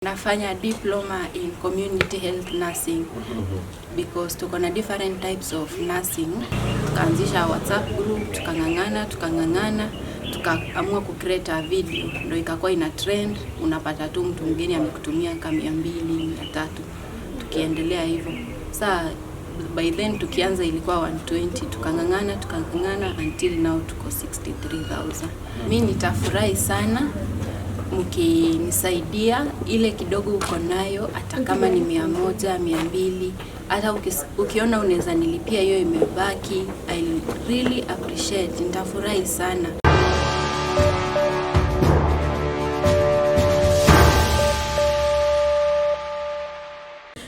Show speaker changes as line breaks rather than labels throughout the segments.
Nafanya diploma in community health nursing because tuko na different types of nursing. Tukaanzisha WhatsApp group, tukang'ang'ana tukang'ang'ana, tukaamua ku create a video, ndo ikakuwa ina trend. Unapata tu mtu mgeni amekutumia kama 200, 300, tukiendelea hivyo. Saa by then tukianza ilikuwa 120, tukang'ang'ana tukang'ang'ana until now tuko 63,000. Mi nitafurahi sana mkinisaidia ile kidogo uko nayo, hata kama ni 100, 200, hata ukiona unaweza nilipia hiyo imebaki, I really appreciate, nitafurahi sana.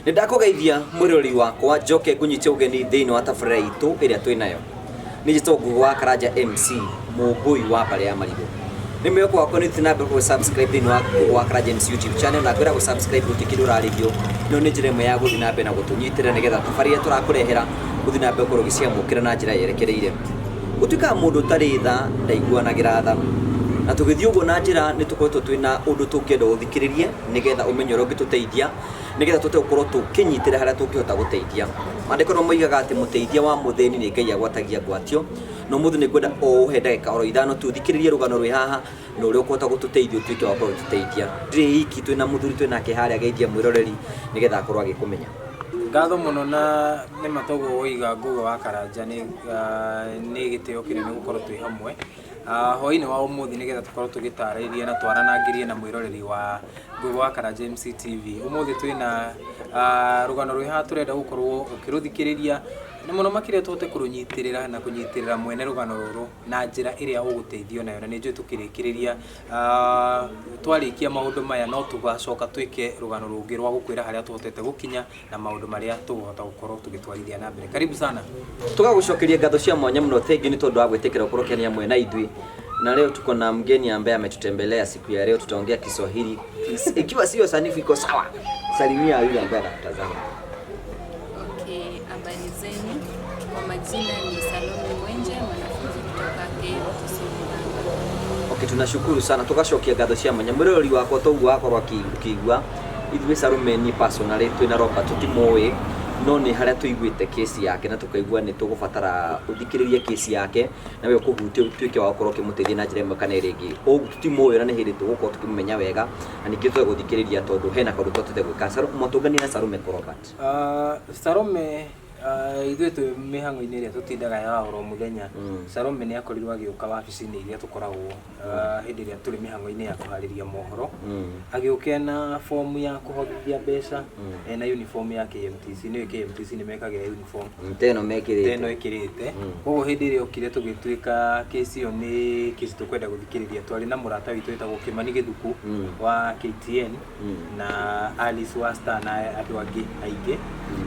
Nĩ ndakũgeithia mwĩroreri wakwa, njoke ngũnyite ũgeni thĩinĩ wa tabarĩra itũ ĩrĩa twĩ nayo. Nĩ njĩtagwo Ngugi wa Karanja MC, mũngũi wa mbarĩ ya Marigũ. Nĩ mwĩhoko wakwa nĩ ũthiĩte na mbere gũ subscribe thĩinĩ wa Ngugi wa Karanja MC YouTube channel, na ngwĩra gũ subscribe gũtirĩ kĩndũ ũrarĩhio, no nĩ njĩra ĩmwe ya gũthiĩ na mbere na gũtũnyitĩrĩra nĩgetha tabarĩra iria tũrakũrehera ũthiĩ na mbere gũkorwo ũgĩciamũkĩra na njĩra yerekereire. Gũtuĩkaga mũndũ ũtarĩ tha ndaiguanagĩra tha. Na tũgĩthiĩ ũguo na njĩra nĩ tũkoretwo twĩna ũndũ tũngĩenda ũthikĩrĩrie nĩgetha ũmenye ũrĩa ũngĩtũteithia, nĩgetha tũhote gũkorwo tũkĩnyitĩrĩra harĩa tũngĩhota gũteithia. Maandĩko nĩmo moigaga atĩ mũteithia wa mũthĩni nĩ Ngai agwatagia ngwatio, na ũmũthĩ nĩ ngwenda o ũhe ndagĩka oro ithano tu ũthikĩrĩrie rũgano rwĩ haha na ũrĩa ũkũhota gũtũteithia ũtuĩke wa gũkorwo ũgĩtũteithia. Ndirĩ iki, twĩna mũthuri twĩ nake harĩa geithia mwĩroreri nĩgetha akorwo agĩkũmenya.
Ngatho mũno na nĩ matoguo woiga Ngugi wa Karanja nĩ gĩtĩo kĩnene gũkorwo twĩ hamwe hwaĩ-inĩ wa ũmũthĩ nĩgetha tũkorwo tũgĩtarĩria na twaranangĩrie na mwĩroreri wa Ngugi wa Karanja MC TV. Ũmũthĩ twĩna rũgano rwĩ haha tũrenda gũkorwo ũkĩrũthikĩrĩria na mũno makĩria tũhote kũrũnyitĩrĩra na kũnyitĩrĩra mwene rũgano rũrũ na njĩra ĩrĩa ũgũteithio nayo, na nĩ njũĩ tũkĩrĩkĩrĩria twarĩkia maũndũ maya no tũgacoka twĩke rũgano rũngĩ rwa gũkwĩra harĩa tũhotete gũkinya na maũndũ marĩa tũgũhota gũkorwo tũgĩtwarithia na mbere. Karibu sana.
Tũgagũcokeria ngatho cia mwanya mũno, thengiũ nĩ tondũ wa gwĩtĩkĩra gũkorwo ũkĩaria hamwe na ithuĩ. Na leo tuko na mgeni ambaye ametutembelea siku ya leo, tutaongea Kiswahili ikiwa sio sanifu iko sawa. Salimia yule ambaye anakutazama.
Okay, habari zenu. Kwa majina ni Salome Mwenje, mwanafunzi kutoka KMTC Murang'a.
Okay, tunashukuru sana, tugacokia ngatho cia mwanya mwĩroreri wakwa toguo wakorwo ũkĩigua ithuĩ Salome ni personally twĩna Robert tũtimũĩ, no nĩ harĩa tũiguĩte kesi yake na tũkaigua nĩ tũgũbatara ũthikĩrĩrie kesi yake na we ũkũhutia ũtuĩke wa gũkorwo ũkĩmũteithia na njĩra ĩmwe kana ĩrĩa ĩngĩ. Ũguo tũtimũĩ na nĩ hĩndĩ tũgũkorwo tũkĩmũmenya wega na ningĩ tũge gũthikĩrĩria tondũ hena kaũndũ twatũte gwĩka. Mwatũngania na Salome kũ Robert?
Salome, ithuĩ twĩ mĩhang'o-inĩ ĩrĩa tũtindaga ya oro mũthenya. Salome nĩ akorirwo agĩũka wabici-inĩ iria tũkoragwo hĩndĩ ĩrĩa tũrĩ mĩhang'o-inĩ ya kũharĩria mohoro, agĩũka ena fomu ya kũhothithia mbeca, ena uniform ya KMTC. Nĩũĩ KMTC nĩ mekagĩra uniform
ta ĩno mekĩrĩte.
Ta ĩno ĩkĩrĩte. Koguo hĩndĩ ĩrĩa okire tũgĩtuĩka kesi ĩyo nĩ kesi tũkwenda gũthikĩrĩria, twarĩ na mũrata witũ wĩtagwo Kĩmani Gĩthuku wa KTN na Alice wa Star na andũ angĩ aingĩ.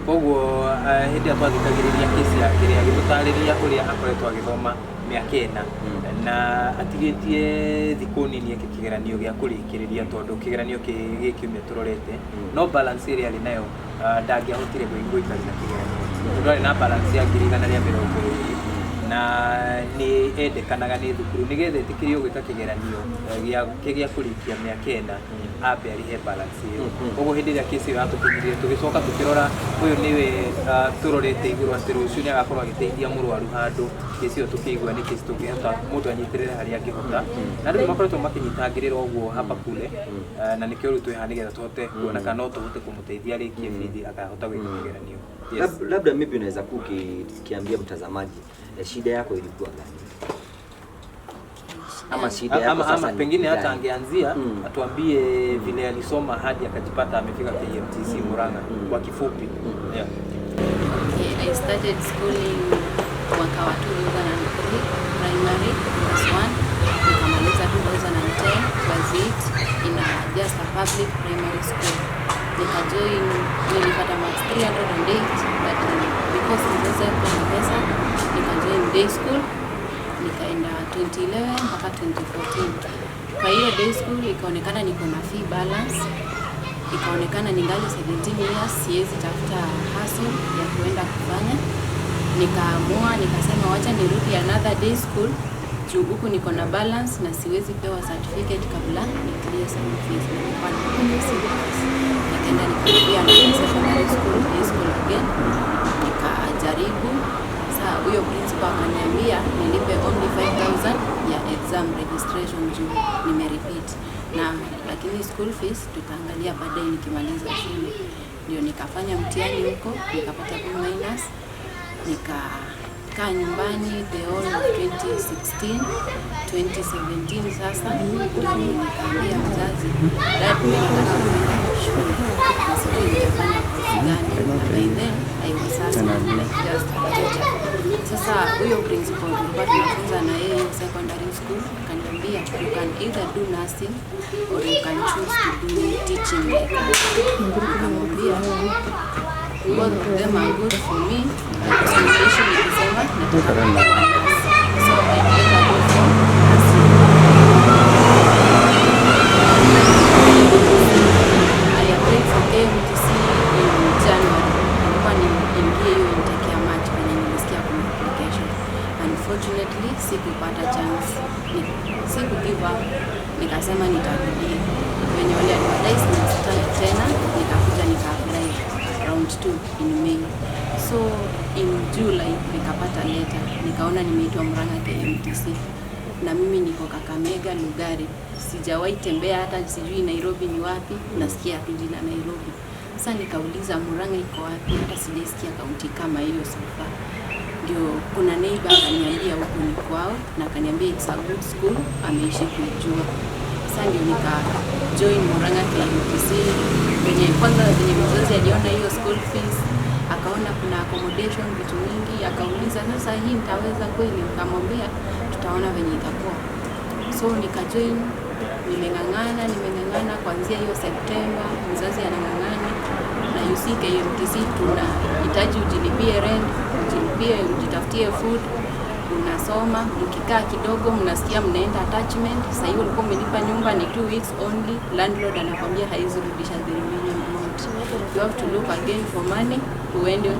Koguo hĩndĩ ĩrĩa twathikagĩrĩria kesi yake rĩ, agĩtũtarĩria ũrĩa akoretwo agĩthoma mĩaka 4 na atigĩtie thikũ nini eke kĩgeranio gĩa kũrĩkĩrĩria, tondũ kĩgeranio gĩ kiumia tũrorete, no balance ĩrĩa arĩ nayo ndangĩahotire gũikarĩra kĩgeranio tondũ arĩ na balance ya 120,000 na nĩ endekanaga nĩ thukuru nĩgetha ĩtĩkĩrio gwĩka kĩgeranio gĩake gĩa kũrĩkia mĩaka 4 ambe arĩhe balance ĩyo. Koguo hĩndĩ ĩrĩa kesi ĩyo yatũkinyirie tũgĩcoka tũkĩrora ũyũ nĩwe tũrorete igũrũ atĩ rũciũ nĩ agakorwo agĩteithia mũrwaru handũ. Kesi ĩyo tũkĩigua nĩ kesi tũngĩhota mũndũ anyitĩrĩre harĩa angĩhota, na andũ nĩ makoretwo makĩnyitangĩrĩra ũguo hapa kule, na nĩkĩo rĩu twĩ haha nĩgetha tũhote kuona kana no tũhote kũmũteithia arĩkie bithi akahota gwĩka kĩgeranio. Yes.
Labda maybe unaweza kuwa ukiambia mtazamaji shida yako ilikuwa gani? Ama shida yako sasa
ama
ni
pengine hata
gani?
angeanzia atuambie vile alisoma hadi akajipata amefika KMTC Murang'a kwa kifupi. Yeah.
Okay, I started schooling mwaka wa 2003 primary class 1, nikamaliza 2010 class 8 in a just a public primary school. Nikajoin, nilipata marks 308, but because mzazi hakuwa na pesa nikajoin day school, nikaenda 2011 mpaka 2014. Kwa hiyo day school ikaonekana niko na fee balance, ikaonekana ningali 17 years, siwezi tafuta hustle ya kuenda kufanya. Nikaamua nikasema wacha nirudi another day school, juu Juu huku niko na balance na siwezi pewa certificate kabla ni clear school fees, na nilikuwa nimefanya serious. Nikaenda nikarudia na secondary school, high school again, nikajaribu. Saa huyo principal akaniambia nilipe only 5000 ya exam registration juu nimerepeat, na lakini school fees tutaangalia baadaye nikimaliza shule. Ndio nikafanya mtihani huko nikapata B minus, nikakaa nyumbani the whole of 2016 2017. Sasa ndio nikaambia mzazi, "Dad, mimi nataka kuenda shule na sijui nitafanya kozi gani." Na by then I was asking like just a teacher. Sasa huyo principal tulikuwa tunafunza na yeye secondary school akaniambia, "You can either do nursing or you can choose to do teaching like us." Nikamwambia both of them are good for me, but nimeishi nikisema nataka kuwa nurse. So I better go for nursing. I applied for KMTC in January. Nilikuwa niingie hiyo intake ya March penye nilisikia kuna application. Unfortunately, sikupata chance. Siku give up. Nikasema nitarudia. Venye wali advertise tena, nikakuja nika apply round 2 in May. So in July nikapata letter, nikaona nimeitwa Murang'a KMTC na mimi niko Kakamega Lugari, sijawahi tembea hata sijui Nairobi ni wapi, nasikia tu jina Nairobi. Sasa nikauliza Murang'a iko wapi, hata sijaisikia kaunti kama hiyo so far. Ndio kuna neighbor akaniambia huku ni kwao, na akaniambia it's a good school, ameishi kuijua. Sasa ndio nika join Murang'a KMTC. Venye kwanza venye mzazi aliona hiyo school fees, akaona kuna accommodation, vitu mingi, akauliza, "Sasa hii nitaweza kweli?" Nikamwambia tutaona venye itakuwa. So nikajoin, nimeng'ang'ana, nimeng'ang'ana kuanzia hiyo September, mzazi anang'ang'ana na you see KMTC tunahitaji ujilipie rent, ujilipie, ujitafutie food, unasoma, mkikaa kidogo mnasikia mnaenda attachment. Sasa hiyo ulikuwa umelipa nyumba ni 2 weeks only, landlord anakwambia haizi rudisha the remaining amount. You have to look again for money, uende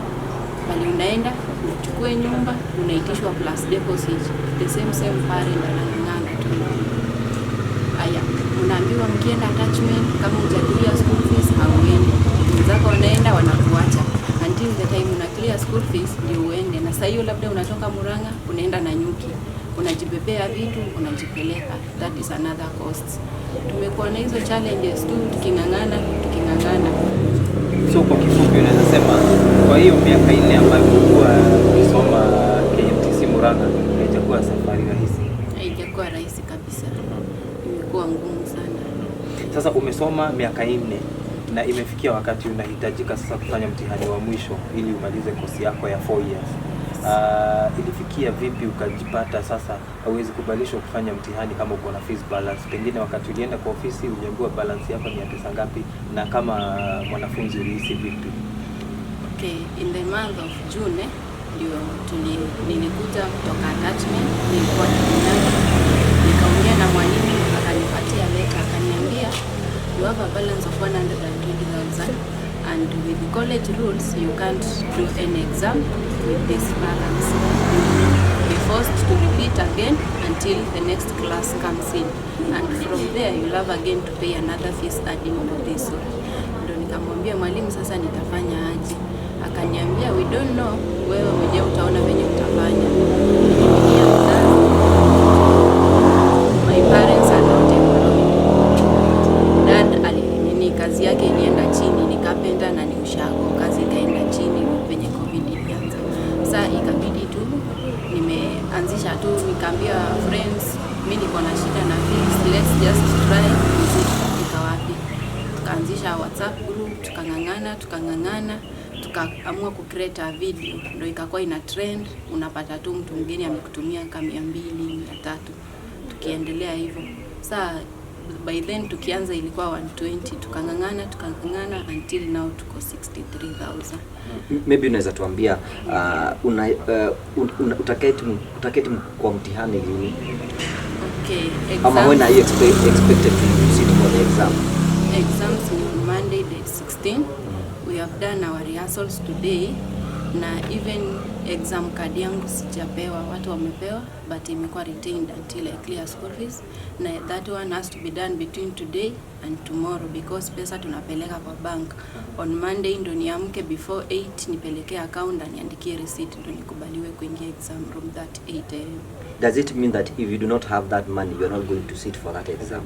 pale unaenda uchukue nyumba, unaitishwa plus deposit. The same same parent anang'ang'ana tu. Aya, unaambiwa mkienda attachment, kama hujalipia school fees hauendi. Wenzako wanaenda wanakuacha until the time una clear school fees ndio uende. Na saa hiyo labda unatoka Murang'a unaenda Nanyuki, unajibebea vitu unajipeleka, that is another cost. Tumekuwa na hizo challenges tu tuking'ang'ana tuking'ang'ana.
So kwa kifupi unaweza sema kwa hiyo miaka 4 ambayo umekuwa ukisoma KMTC Murang'a haijakuwa safari rahisi.
Haijakuwa rahisi kabisa, imekuwa ngumu sana.
Sasa umesoma miaka 4 na imefikia wakati unahitajika sasa kufanya mtihani wa mwisho ili umalize kosi yako ya 4 years. Ilifikia vipi ukajipata sasa hauwezi kubalishwa kufanya mtihani kama uko na fees balance? Pengine wakati ulienda kwa ofisi uliambiwa balance yako ni ya pesa ngapi, na kama mwanafunzi ulihisi vipi?
Okay, in the month of June ndio nilikuja kutoka attachment, nilikuwa Kirinyaga, nikaongea na mwalimu akanipatia letter, akaniambia, "You have a balance of 120,000 and with the college rules you can't do any exam with this balance. You will be forced to repeat again until the next class comes in, and from there you'll have again to pay another fees adding to this one." Ndio nikamwambia mwalimu, "Sasa nitafanya aje?" Akaniambia, "We don't know, wewe mwenyewe utaona venye utafanya." Nilipigia mzazi. My parents are not employed. Dad nini, kazi yake ilienda chini, ni carpenter na ni ushago, kazi ikaenda chini venye COVID ilianza. Sa ikabidi tu nimeanzisha tu, nikaambia friends, mi niko na shida na fees, let's just try tutafika wapi. Tukaanzisha WhatsApp group, tukang'ang'ana, tukang'ang'ana, tukaamua kucreate a video, ndo ikakuwa ina trend. Unapata tu mtu mgeni amekutumia kama 200, 300, tukiendelea hivyo. Saa by then tukianza ilikuwa 120, tukang'ang'ana, tukang'ang'ana until now tuko 63,000.
Maybe unaweza tuambia utaketi kwa mtihani lini?
Okay,
Ama
exams,
when are you expected to sit for the exam?
Exams ni on Monday date 16. We have done our rehearsals today. Na even exam card yangu sijapewa, watu wamepewa, but imekuwa retained until I clear school fees, na that one has to be done between today and tomorrow, because pesa tunapeleka kwa bank on Monday, ndo niamke before 8 nipelekee account aniandikie receipt ndo nikubaliwe kuingia exam room that 8 am.
Does it mean that if you do not have that money, you are not going to sit for that exam?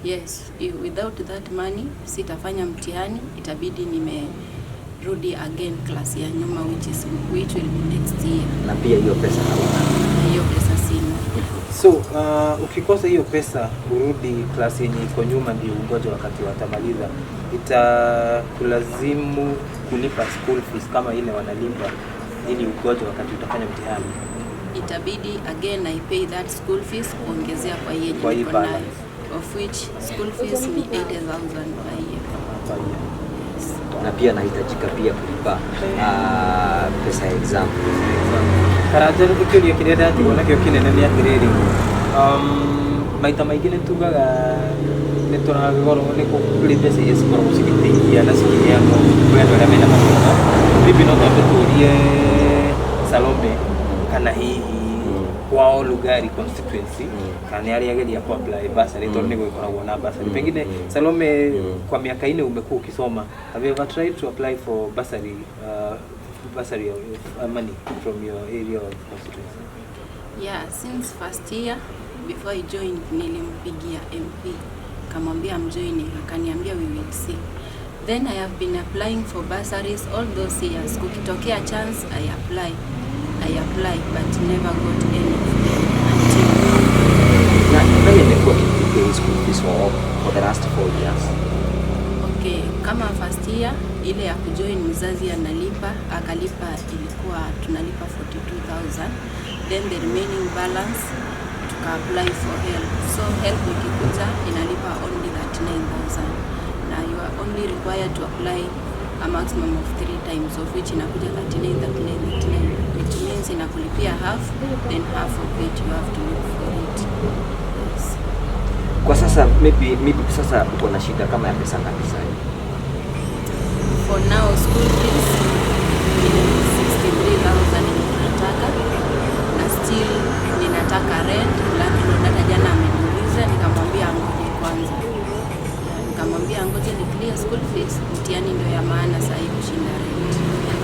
Yes, if without that money sitafanya mtihani, itabidi nimerudi again class ya nyuma, which will be next year.
Na pia hiyo pesa hauna.
Na hiyo pesa sina.
So ukikosa hiyo pesa urudi class yenye iko nyuma ndio ungoje wakati watamaliza, itakulazimu kulipa school fees kama ile wanalipa ili ungoje wakati utafanya mtihani?
Itabidi again I pay that school fees kuongezea kwa hii yenye
Kwa hii
niko nayo,
balance.
Of which school fees ni 80,000 per year.
Per year.
Yes.
Na pia nahitajika pia kulipa pesa ya exam.
Karanja, kĩũria kĩrĩa ndatigwo nakĩo kĩnene nĩ atĩrĩrĩ, maita maingĩ nĩ tugaga nĩ tũragorwo nĩ kũrĩ mbeca iria cikoragwo cigĩteithia na cikĩheanwo kwĩ andũ arĩa mena mathĩna. Maybe no twambe tũrie Salome kana hihi kwao Lugari constituency kana nĩ arĩa ageria ku apply bursary, tondũ nĩ gũgĩkoragwo na bursary. Pengine Salome, kwa miaka 4 umekuwa ukisoma, have you ever tried to apply for bursary of money from your area of constituency?
Yeah, since first year before I joined nilimpigia MP, kamwambia I'm joining, akaniambia we will see. Then I have been applying for bursaries all those years. Kukitokea chance I apply. I apply, but never got any of them until
Na nani amekuwa akilipia hii school fees for the last 4 years?
Okay, kama first year ile ya kujoin mzazi analipa, akalipa, ilikuwa tunalipa 42,000, then the remaining balance tuka apply for HELB. So HELB ikikuja inalipa only 39,000, na you are only required to apply a maximum of three times, of which inakuja 39, 39, 39, which means inakulipia half, then half of it you have to look for it. Yes.
Kwa sasa maybe sasa uko na shida kama ya pesa ngapi sasa?
For now school fees ni 63,000 yenye tunataka, na still ninataka rent. Landlord hata jana ameniuliza, nikamwambia angoje kwanza. Yeah, nikamwambia angoje ni clear school fees, mtihani ndio ya maana sasa hivi kushinda rent.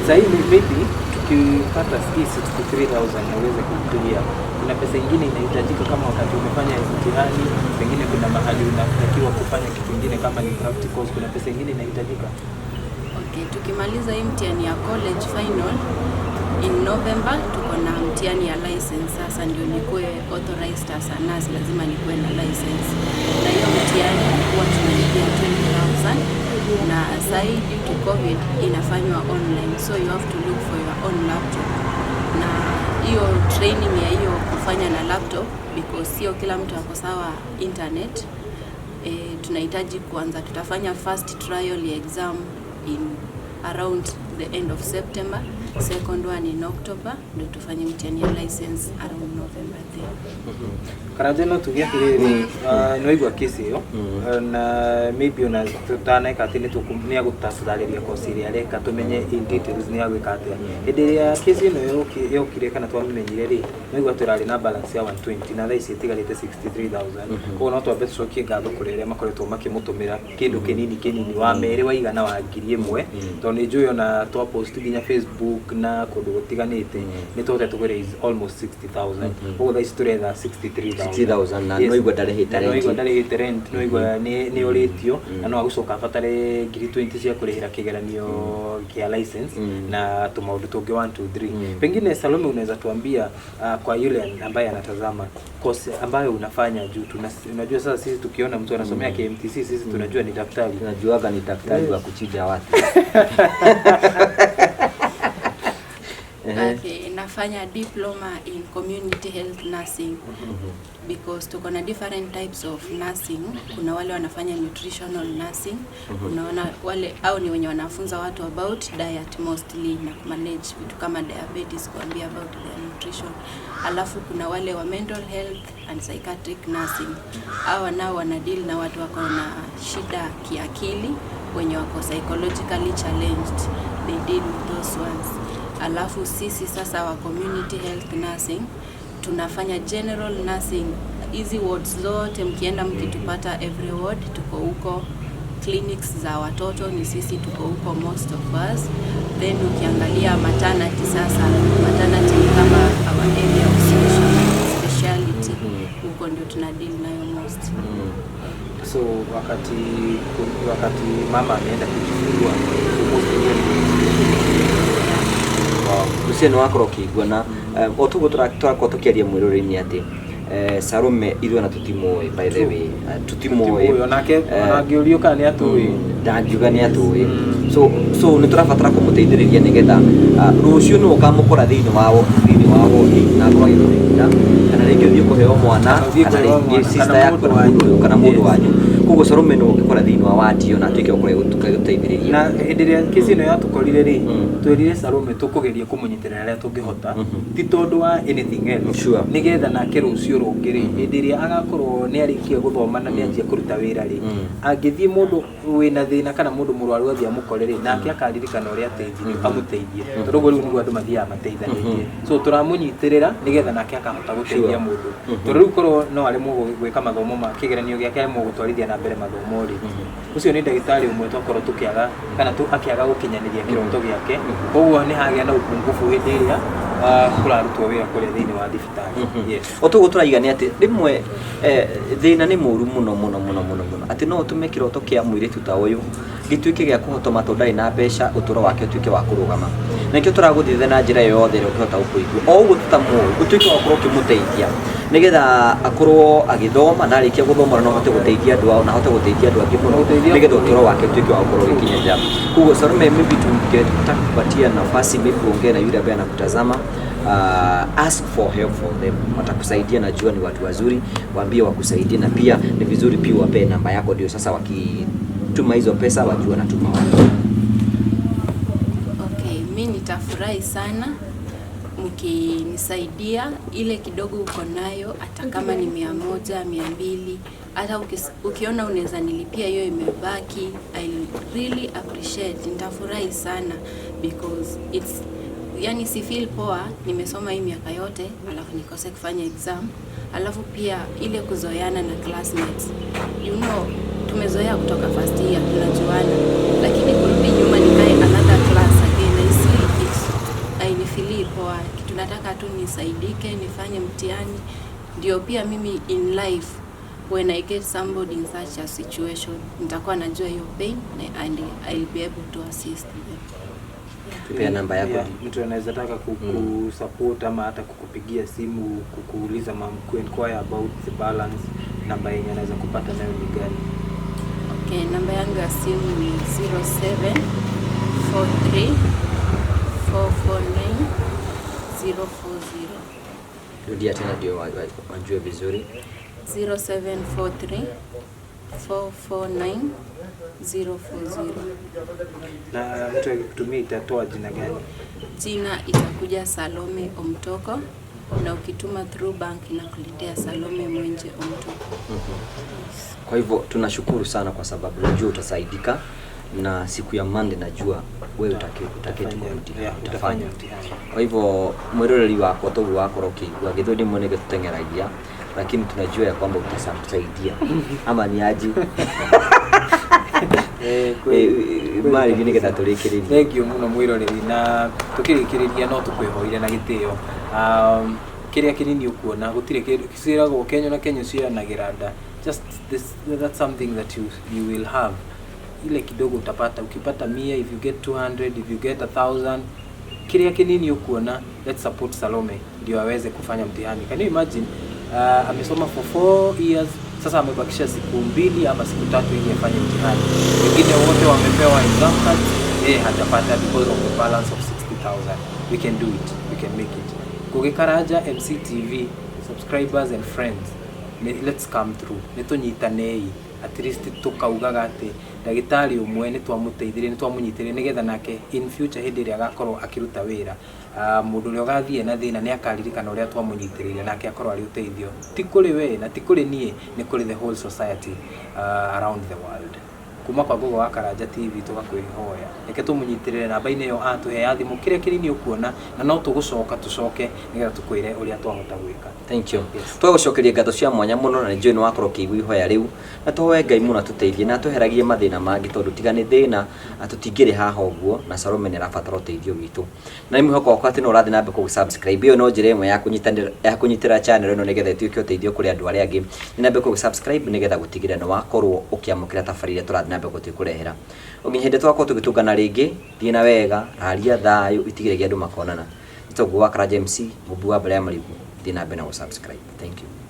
Sasa hivi maybe tukipata hii 63,000 na uweze kuclear, kuna pesa ingine inahitajika kama wakati umefanya mtihani, pengine kuna mahali unatakiwa kufanya kitu kingine kama ni practicals, kuna pesa ingine inahitajika?
Okay, tukimaliza hii mtihani ya college final in November, tuko na mtihani ya license. Sasa ndio nikuwe authorized as a nurse, lazima nikuwe na license, na hiyo mtihani huwa tunalipia 20,000, na sahii due to COVID inafanywa online, so you have to look for your own laptop, na hiyo training ya hiyo kufanya na laptop, because sio kila mtu ako sawa internet. Tunahitaji kuanza, tutafanya first trial ya exam in around the end of September, second one in October, ndio tufanye mtihani ya license around November there.
Karanja, no tuge atiriri, nĩ waigua kesi ĩyo, na maybe ona tũtaneka atĩ nĩ agũtũtarĩria kosi ĩrĩa areka, tũmenye in details nĩ agwĩka atĩa. Hĩndĩ ĩrĩa kesi ĩno yokire kana twamĩmenyire rĩ, nĩwaigua tũrarĩ na balance ya 120, na thaa ici ĩtigarĩte 63,000. Koguo no twambe tũcokie ngatho kũrĩ arĩa makoretwo makĩmũtũmĩra kĩndũ kĩnini kĩnini, wa merĩ waigana wa 1,000, tondũ nĩ njũĩ ona twa post nginya Facebook na kũndũ gũtiganĩte nĩ tũhotete kũ raise almost 60,000. Koguo thaa ici tũretha 63,000.
60,000, na nĩwaigua ndarĩhĩte
Na nĩwaigua
rent.
Ndarĩhĩte rent, nĩwaigua nĩ ũrĩtio, na no agũcoka abatare ngiri 20 cia kũrĩhĩra kĩgeranio kĩa license na tũmaũndũ tũngĩ 1 2 3. Pengine Salome unaweza tuambia, kwa yule ambaye anatazama, course ambayo unafanya, juu unajua sasa sisi tukiona mtu anasomea KMTC, sisi tunajua ni daktari.
Tunajuaga ni daktari wa kuchinja watu. Ehe.
Okay, nafanya diploma in community health nursing, because tuko na different types of nursing. Kuna wale wanafanya nutritional nursing, kuna wale au ni wenye wanafunza watu about diet mostly na manage vitu kama diabetes, kuambia about their nutrition. Alafu kuna wale wa mental health and psychiatric nursing. Hawa nao wana deal na watu wako na shida kiakili, wenye wako psychologically challenged. They deal with those ones. Alafu sisi sasa wa community health nursing tunafanya general nursing. Hizi wards zote mkienda mkitupata every ward tuko huko. Clinics za watoto ni sisi tuko huko, most of us. Then ukiangalia maternity sasa, maternity ni kama our area of speciality, huko ndio tuna deal nayo most.
So wakati mama ameenda kujifungua, so most hiyo
Wow. Ũcio nĩ wakorwo ũkĩigua na o toguo tũrakorwo tũkĩaria mwĩrore-inĩ atĩ Salome ithuĩ ona tũtimũĩ, by the way. Tũtimũĩ.
Onake ona angĩũrio kana nĩ atũĩ.
Ndangiuga nĩ atũĩ. So nĩ tũrabatara kũmũteithĩrĩria nĩgetha rũciũ nĩ ũkamũkora thĩinĩ wa wodi na akorwo agĩgũteithia, kana rĩngĩ ũthiĩ kũheo mwana,
Kana ũthiĩ
kana
kũheo
rĩngĩ
mwana,
sister
kana
yaku,
mũndũ wanyu.
kana mũndũ wanyu. Koguo Salome nĩ ũngĩkora thĩinĩ wa wadi ĩyo na atuĩke wa gũteithĩrĩria.
Na hĩndĩ ĩrĩa kesi ĩno yatũkorire rĩ, twĩrire Salome tũkũgeria kũmũnyitĩrĩra harĩa tũngĩhota, ti tondũ wa anything else, nĩgetha nake rũciũ rũngĩ rĩ, hĩndĩ ĩrĩa agakorwo nĩ arĩkia gũthoma na nĩ anjia kũruta wĩra rĩ, angĩthiĩ mũndũ wĩna thĩna kana mũndũ mũrwaru athiĩ amũkore rĩ, nake akaririkana ũrĩa ateithirio, amũteithie, tondũ ũguo rĩu nĩguo andũ mathiaga mateithanĩtie. So tũramũnyitĩrĩra nĩgetha nake akahota gũteithia mũndũ, tondũ rĩu korwo no aremwo gwĩka mathomo ma kĩgeranio gĩake, aremwo gũtwarithia na mbere mathomo rĩ, ũcio nĩ ndagĩtarĩ ũmwe twakorwo tũkĩaga kana akĩaga gũkinyanĩria kĩroto gĩake. Koguo nĩ hagĩa na upungufu hĩndĩ ĩrĩa kũrarutwo wĩra kũrĩa thĩinĩ wa thibitarĩ, yes.
O toguo tũraiga nĩ atĩ rĩmwe thĩna nĩ mũru mũno mũno mũno mũno mũno, atĩ no ũtũme kĩroto kĩa mũirĩtu ta ũyũ gĩtuĩke gĩa kũhotoma tondũ ndarĩ na mbeca, ũtũro wake ũtuĩke wa kũrũgama. Na nĩkĩo tũragũthitha na njĩra yothe ĩrĩa ũngĩhota gũkũigua, o ũguo tũtamũĩ, ũtuĩke wa gũkorwo ũkĩmũteithia nĩgetha akorwo agĩthoma, na arĩkia gũthoma no ahote gũteithia andũ ao na ahote gũteithia andũ angĩ mũno,
Gũteithia
nĩgetha
bũrũri.
Ũtũro wake ũtuĩke wa gũkorwo ũgĩkinyanĩra. Koguo Salome, maybe tungetaka kupatia nafasi, maybe uongee na yule ambaye anakutazama. Ask for help from them, watakusaidia. Najua ni watu wazuri, waambie wakusaidie, na pia ni vizuri pia wapee namba yako, ndio sasa wakituma hizo pesa wajue wanatuma wapi.
Okay, mi nitafurahi sana mkinisaidia ile kidogo uko nayo, hata kama ni 100, 200, hata ukiona unaweza nilipia hiyo imebaki, I really appreciate. Nitafurahi sana because it's, yani, si feel poa, nimesoma hii miaka yote alafu nikose kufanya exam. Alafu pia ile kuzoeana na classmates, tumezoea kutoka first year, tunajuana, lakini kurudi nyuma nikae another class again, I see it hainifeelii poa. Kitu nataka tu nisaidike, nifanye mtihani, ndio pia mimi in life when I get somebody in such a situation nitakuwa najua hiyo pain and I'll be able to assist them.
Tupea namba yako.
Yeah, mtu anaweza taka kusupport ama hata kukupigia simu kukuuliza, kuinquire about the balance, namba yenye anaweza kupata nayo ni gani?
Okay, namba yangu ya simu ni 0743 449 040.
Rudia tena ndio wajue vizuri.
0743 449 040.
Na mtu akikutumia itatoa jina gani?
Jina itakuja Salome Omtoko, na ukituma through bank inakuletea Salome Mwenje Omtoko.
Kwa hivyo tunashukuru sana kwa sababu najua utasaidika, na siku ya Monday najua wewe utaketi kwa mtihani.
Yeah, utafanya mtihani.
Kwa hivyo mwiroreri wakwa, toguo wakorwo ũkĩigua gĩthũ ndimwe nĩgĩo tũteng'eragia, lakini tunajua ya kwamba utasaidia ama ni aji.
Kweli, kweli
Marĩ nĩgetha
kabisa.
tũrĩkĩrĩrie.
Thank you mũno mwĩroreri, na tũkĩrĩkĩrĩria no tũkwĩhoire na gĩtĩo, kĩrĩa kĩnini ũkuona, gũtirĩ kĩndũ ciĩragwo kenyo na kenyo cianagĩra nda. Just this, that's something that you will have, ile kidogo utapata. Ukipata 100, if you get 200, if you get 1000, kĩrĩa kĩnini ũkuona, let's support Salome ndio aweze kufanya mtihani. Can you imagine, amesoma for 4 years, sasa amebakisha siku 2 ama siku 3 ili afanye mtihani. Wengine wote wamepewa exam cards, yeye hajapata because of the balance of 60,000. We can do it, we can make it. Ngugi Karanja MCTV subscribers and friends, let's come through, nĩ tũnyitanei, at least tukaugaga atĩ ndagĩtarĩ ũmwe nĩ twamũteithirie, nĩ twamũnyitĩrĩire, nĩgetha nake in future hĩndĩ ĩrĩa agakorwo akĩruta wĩra, mũndũ ũrĩa ũgathiĩ na thĩna nĩ akaririkana ũrĩa twamũnyitĩrĩire, nake akorwo arĩ ũteithio, ti kũrĩ we na ti kũrĩ niĩ, nĩ kũrĩ the whole society around the world. Kuma kwa Gogo wa Karanja TV tũgakwĩhoya reke tũmũnyitĩrĩre namba-inĩ ĩyo atũhe ya thimũ, kĩrĩa kĩnini ũkuona, na no tũgũcoka tũcoke nĩgetha tũkwĩre ũrĩa twahota gwĩka.
Thank you.
Yes.
Twagũcokeria ngatho cia mwanya mũno, na nĩ njũĩ nĩ wakorwo ũkĩigua ihoya rĩu, na tũhoe Ngai mũno atũteithie na atũheragie mathĩna mangĩ, tondũ tiga nĩ thĩna tũtingĩrĩ haha ũguo, na Salome nĩ arabatara ũteithio witũ. Na nĩ mwĩhoko wakwa atĩ no ũrathiĩ na mbere kũgũ subscribe. Ĩyo no njĩra ĩmwe ya kũnyitanĩra, ya kũnyitĩra channel ĩno nĩgetha ĩtuĩke ũteithio kũrĩ andũ arĩa angĩ. Thiĩ na mbere kũgũ subscribe nĩgetha gũtigĩrĩra nĩ wakorwo ũkĩamũkĩra tabarĩra iria tũrathiĩ na mbere gũkũrehera. O nginya hĩndĩ tũgakorwo tũgĩtũngana rĩngĩ, thiĩ na wega, raria thayũ, itigĩrĩria andũ makonana. Nĩ Ngũgĩ wa Karanja MC, mũmbi wa mbere ya marigũ. Thiĩ na mbere na gũ subscribe. Thank you.